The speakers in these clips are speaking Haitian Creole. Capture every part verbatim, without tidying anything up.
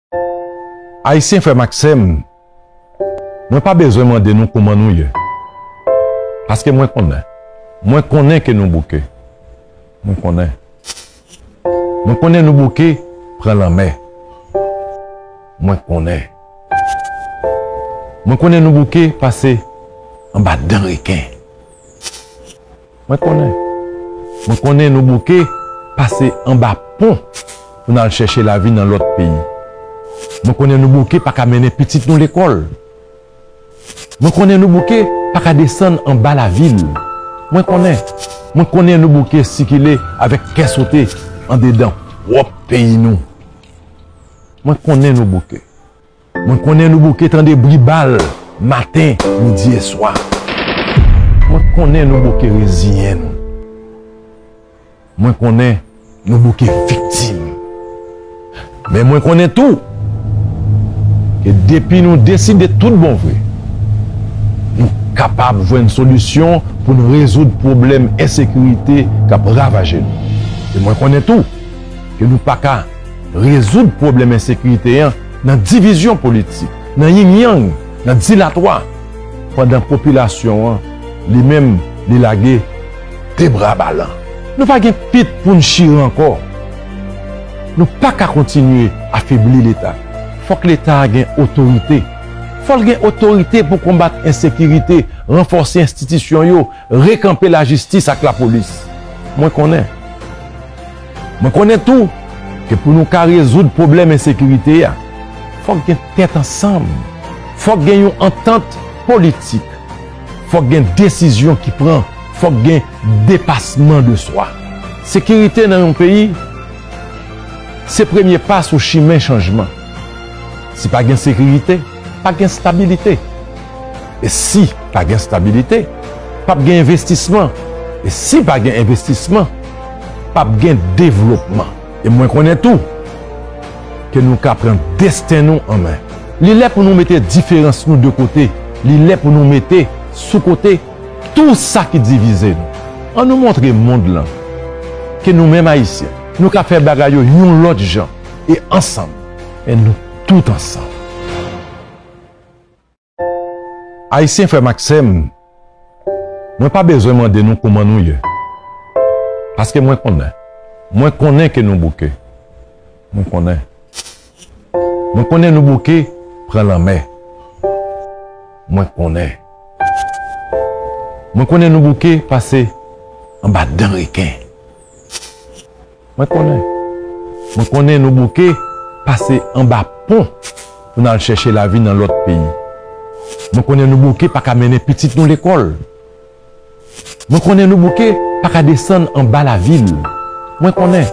Ayisyen, frè m ak sè m, mwen pa bezwen mande nou kouman nou ye. Paske mwen konnen. Mwen konnen ke nou bouke. Mwen konnen. Mwen konnen nou bouke pran lanmè. Mwen konnen. Mwen konnen nou bouke pase anba dan reken. Mwen konnen. Mwen konnen nou bouke pase anba pon pou n al chèche lavi nan lòt peyi. Mwen konnen nou bouke pa ka mennen pitit nou lekòl. Mwen konnen nou bouke pa ka desann anba lavil. Mwen konnen. Mwen konnen nou bouke sikile avèk kè sote andedan pwòp peyi nou. Mwen konnen nou bouke. Mwen konnen nou bouke tande bri bal maten, midi e swa. Mwen konnen nou bouke reziyen nou. Mwen konnen nou bouke viktim. Men mwen konnen tou ke depi nou deside tout bon vre, nou kapab jwenn solisyon pou n rezoud pwoblèm ensekirite k ap ravaje nou. E mwen konnen tou ke nou pa ka rezoud pwoblèm ensekirite an nan divizyon politik, nan yingyang, nan dilatwa, pandan popilasyon an, li menm, li lage de bra balan. Nou pa gen pit pou n chire ankò. Nou pa ka kontinye afebli Leta. Fòk Leta a gen otorite. Fò l gen otorite pou konbat ensekirite, ranfòse enstitisyon yo, rekanpe lajistis ak lapolis. Mwen konnen. Mwen konnen tou ke pou nou ka rezoud pwoblèm ensekirite a, fòk gen tèt ansanm, fòk gen yon antant politik, fòk gen desizyon ki pran, fòk gen depasman de swa. Sekirite nan yon peyi, se premye pa sou chimen chanjman. Si pa gen sekirite, pa gen stabilite. E si pa gen stabilite, p ap gen envestisman. E si pa gen envestisman, p ap gen devlopman. E mwen konnen tou ke nou ka pran desten nou an men. Li lè pou nou mete diferans nou de kote. Li lè pou nou mete sou kote tou sa ki divize nou. Ann nou montre mond lan ke nou menm Ayisyen, nou ka fè bagay yo yon lòt jan e ansanm. Men nou tout ansanm. Ayisyen, frè m ak sè m, mwen pa bezwen mande nou kouman nou ye. Paske mwen konnen. Mwen konnen ke nou bouke. Mwen konnen. Mwen konnen nou bouke pran lanmè. Mwen konnen. Mwen konnen nou bouke pase anba dan reken. Mwen konnen. Mwen konnen nou bouke pase anba pon pou n al chèche lavi nan lòt peyi. Mwen konnen nou bouke pa ka mennen pitit nou lekòl. Mwen konnen nou bouke pa ka desann anba lavil. Mwen konnen.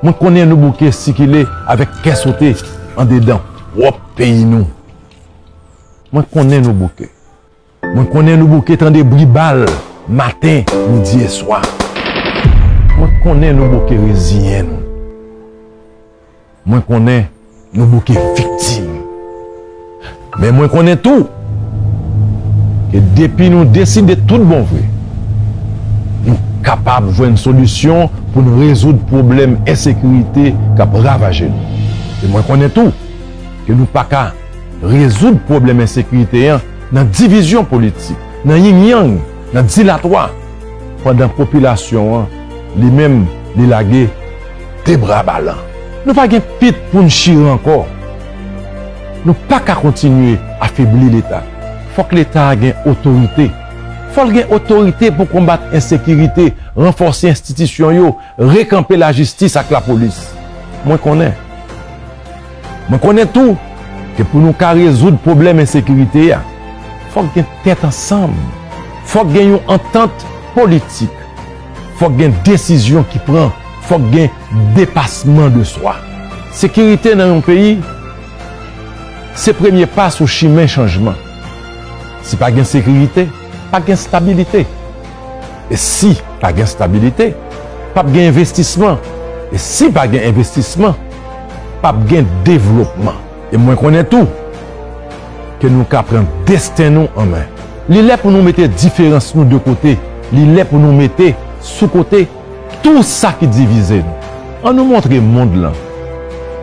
Mwen konnen nou bouke sikile avèk kè sote andedan pwòp peyi nou. Mwen konnen nou bouke. Mwen konnen nou bouke tande bri bal maten, midi e swa. Mwen konnen nou bouke reziyen nou. Mwen konnen nou bouke viktim. Men mwen konnen tou ke depi nou deside tout bon vre, nou kapab jwenn solisyon pou n rezoud pwoblèm ensekirite k ap ravaje nou. E mwen konnen tou ke nou pa ka rezoud pwoblèm ensekirite an nan divizyon politik, nan yingyang, nan dilatwa, pandan popilasyon an, li menm, li lage de bra balan. Nou pa gen pit pou n chire ankò. Nou pa ka kontinye afebli Leta. Fòk Leta a gen otorite. Fò l gen otorite pou konbat ensekirite, ranfòse enstitisyon yo, rekanpe lajistis ak lapolis. Mwen konnen. Mwen konnen tou ke pou nou ka rezoud pwoblèm ensekirite a, fòk gen tèt ansanm, fòk gen yon antant politik, fòk gen desizyon ki pran, fòk gen depasman de swa. Sekirite nan yon peyi, se premye pa sou chimen chanjman. Si pa gen sekirite, pa gen stabilite. E si pa gen stabilite, p ap gen envestisman. E si pa gen envestisman, p ap gen devlopman. E mwen konnen tou ke nou ka pran desten nou an men. Li lè pou nou mete diferans nou de kote. Li lè pou nou mete sou kote tou sa ki divize nou. Ann nou montre mond lan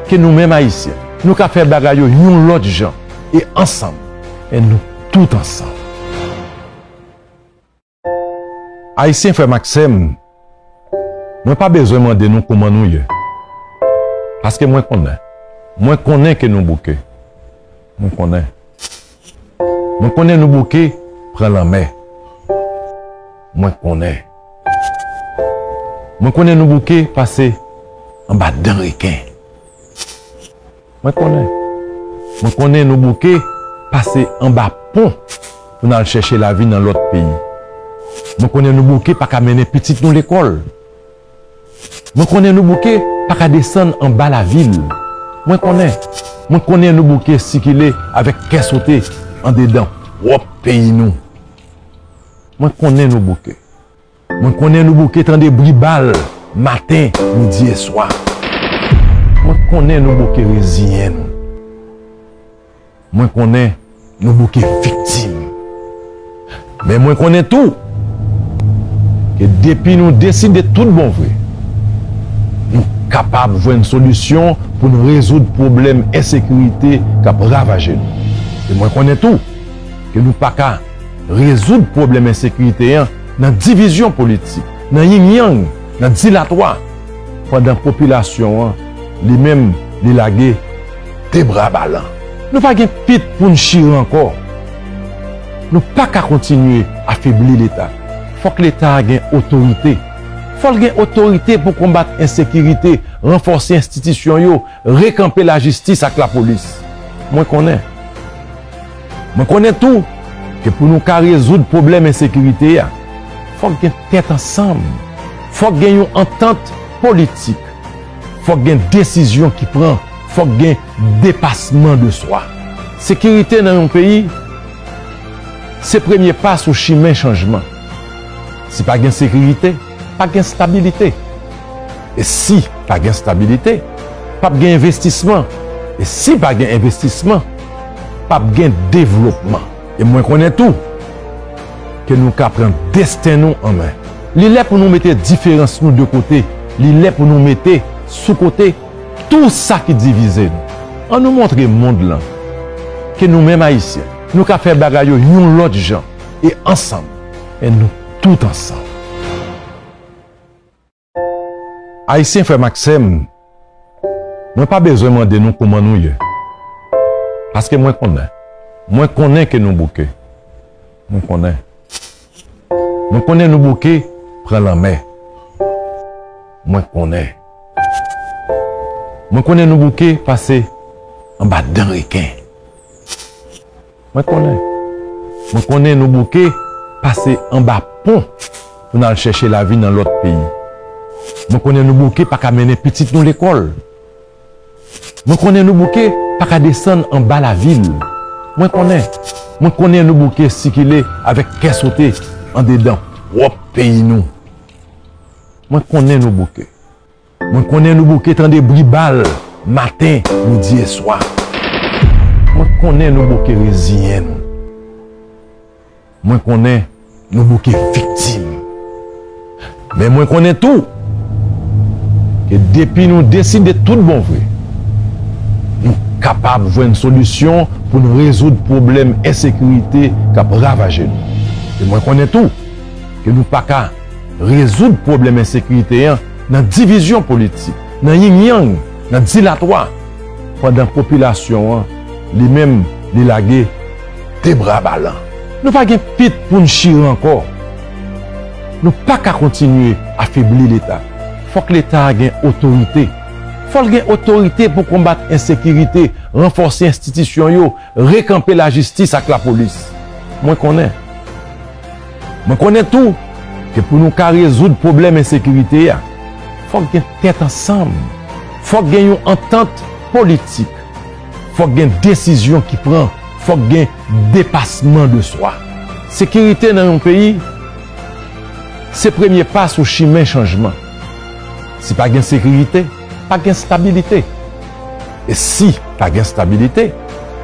ke nou menm Ayisyen, Nou ka fè bagay yo yon lòt jan e ansanm. Men nou tout ansanm. Ayisyen, frè m ak sè m, mwen pa bezwen mande nou kouman nou ye. Paske mwen konnen. Mwen konnen ke nou bouke. Mwen konnen. Mwen konnen nou bouke pran lanmè. Mwen konnen. Mwen konnen nou bouke pase anba dan reken. Mwen konnen. Mwen konnen nou bouke pase anba pon pou n al chèche lavi nan lòt peyi. Mwen konnen nou bouke pa ka mennen pitit nou lekòl. Mwen konnen nou bouke pa ka desann anba lavil. Mwen konnen. Mwen konnen nou bouke sikile avèk kè sote andedan pwòp peyi nou. Mwen konnen nou bouke. Mwen konnen nou bouke tande bri bal maten, midi e swa. Mwen konnen nou bouke reziyen nou. Mwen konnen nou bouke viktim. Men mwen konnen tou ke depi nou deside tout bon vre, nou kapab jwenn solisyon pou n rezoud pwoblèm ensekirite k ap ravaje nou. E mwen konnen tou ke nou pa ka rezoud pwoblèm ensekirite an nan divizyon politik, nan ying-yang, nan dilatwa, pandan popilasyon an, li menm, li lage de bra balan. Nou pa gen pit pou n chire ankò. Nou pa ka kontinye afebli Leta. Fòk Leta a gen otorite. Fò l gen otorite pou konbat ensekirite, ranfòse enstitisyon yo, rekanpe lajistis ak lapolis. Mwen konnen. Mwen konnen tou ke pou nou ka rezoud pwoblèm ensekirite a, fòk gen tèt ansanm, fòk gen yon antant politik, fòk gen desizyon ki pran, fòk gen depasman de swa. Sekirite nan yon peyi se premye pa sou chimen chanjman. Si pa gen sekirite, pa gen stabilite. E si pa gen stabilite, p ap gen envestisman. E si pa gen envestisman, p ap gen devlopman. E mwen konnen tou ke nou ka pran desten nou an men. Li lè pou nou mete diferans nou de kote. Li lè pou nou mete sou kote tou sa ki divize nou. Ann nou montre mond lan ke nou menm Ayisyen, nou ka fè bagay yo yon lòt jan e ansanm. Men nou tout ansanm. Ayisyen, frè m ak sè m, mwen pa bezwen mande nou kouman nou ye. Paske mwen konnen. Mwen konnen ke nou bouke. Mwen konnen. Mwen konnen nou bouke pran lanmè. Mwen konnen. Mwen konnen nou bouke pase anba dan reken. Mwen konnen. Mwen konnen nou bouke pase anba pon pou n al chèche lavi nan lòt peyi. Mwen konnen nou bouke pa ka mennen pitit nou lekòl. Mwen konnen nou bouke pa ka desann anba lavil. Mwen konnen. Mwen konnen nou bouke sikile avèk kè sote andedan pwòp peyi nou. Mwen konnen nou bouke. Mwen konnen nou bouke tande bri bal maten, midi e swa. Mwen konnen nou bouke reziyen nou. Mwen konnen nou bouke viktim. Men mwen konnen tou ke depi nou deside tout bon vre, nou kapab jwenn solisyon pou n rezoud pwoblèm ensekirite k ap ravaje nou. E mwen konnen tou ke nou pa ka rezoud pwoblèm ensekirite an nan divizyon politik, nan ying-yang, nan dilatwa, pandan popilasyon an, li menm, li lage de bra balan. Nou pa gen pit pou n chire ankò. Nou pa ka kontinye afebli Leta. Fòk Leta a gen otorite. Fò l gen otorite pou konbat ensekirite, ranfòse enstitisyon yo, rekanpe lajistis ak lapolis. Mwen konnen. Mwen konnen tou ke pou nou ka rezoud pwoblèm ensekirite a, fòk gen tèt ansanm, fòk gen yon antant politik, fòk gen desizyon ki pran, fòk gen depasman de swa. Sekirite nan yon peyi se premye pa sou chimen chanjman. Si pa gen sekirite, pa gen stabilite. E si pa gen stabilite,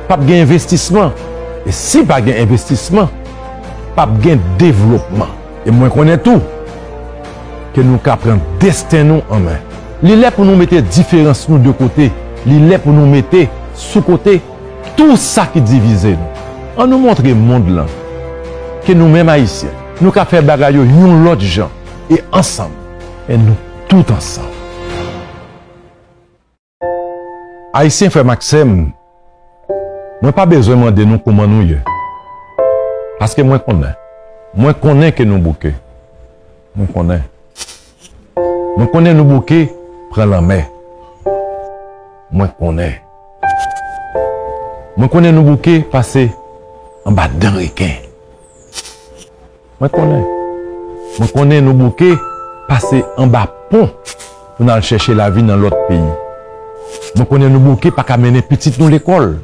p ap gen envestisman. E si pa gen envestisman, p ap gen devlopman. E mwen konnen tou ke nou ka pran desten nou an men. Li lè pou nou mete diferans nou de kote. Li lè pou nou mete sou kote tou sa ki divize nou. Ann nou montre mond lan ke nou menm Ayisyen, nou ka fè bagay yo yon lòt jan e ansanm, men nou tout ansanm. Ayisyen, frè m ak sè m, mwen pa bezwen mande nou kòman nou ye. Paske mwen konnen. Mwen konnen ke nou bouke. Mwen konnen. Mwen konnen nou bouke pran lanmè. Mwen konnen. Mwen konnen nou bouke pase anba dan reken. Mwen konnen. Mwen konnen nou bouke pase anba pon pou n al chèche lavi nan lòt peyi. Mwen konnen nou bouke pa ka mennen pitit nou lekòl.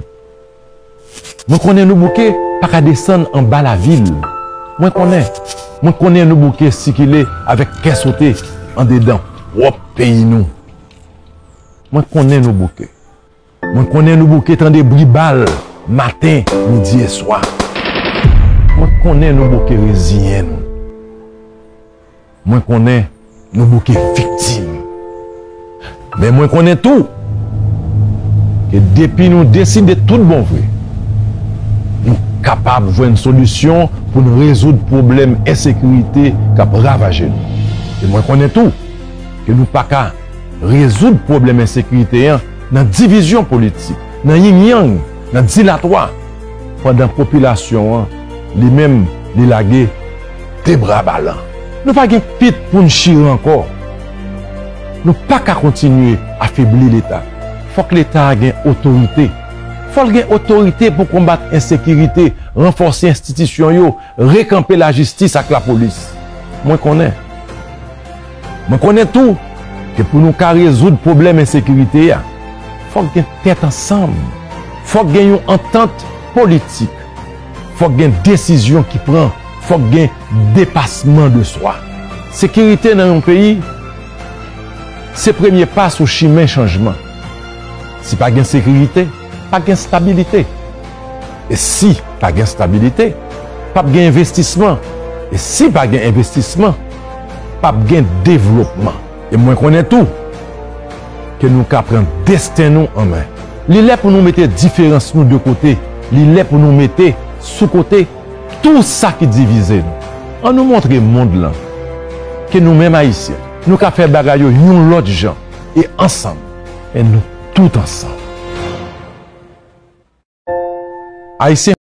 Mwen konnen nou bouke pa ka desann anba lavil. Mwen konnen. Mwen konnen nou bouke sikile avèk kè sote andedan pwòp peyi nou. Mwen konnen nou bouke. Mwen konnen nou bouke tande bri bal maten, midi e swa. Mwen konnen nou bouke reziyen nou. Mwen konnen nou bouke viktim. Men mwen konnen tou ke depi nou deside tout bon vre, nou kapab jwenn solisyon pou n rezoud pwoblèm ensekirite k ap ravaje nou. E mwen konnen tou ke nou pa ka rezoud pwoblèm ensekirite an nan divizyon politik, nan ying-yang, nan dilatwa, pandan popilasyon an, li menm, li lage de bra balan. Nou pa gen pit pou n chire ankò. Nou pa ka kontinye afebli Leta. Fòk Leta a gen otorite. Fò l gen otorite pou konbat ensekirite, ranfòse enstitisyon yo, rekanpe lajistis ak lapolis. Mwen konnen. Mwen konnen tou ke pou nou ka rezoud pwoblèm ensekirite a, fòk gen tèt ansanm, fòk gen yon antant politik, fòk gen desizyon ki pran, fòk gen depasman de swa. Sekirite nan yon peyi, se premye pa sou chimen chanjman. Si pa gen sekirite, pa gen stabilite. E si pa gen stabilite, p ap gen envestisman. E si pa gen envestisman, p ap gen devlopman. E mwen konnen tou ke nou ka pran desten nou an men. Li lè pou nou mete diferans nou de kote. Li lè pou nou mete sou kote tou sa ki divize nou. Ann nou montre mond lan ke nou menm Ayisyen, nou ka fè bagay yo yon lòt jan e ansanm, men nou tout ansanm. Ayisyen,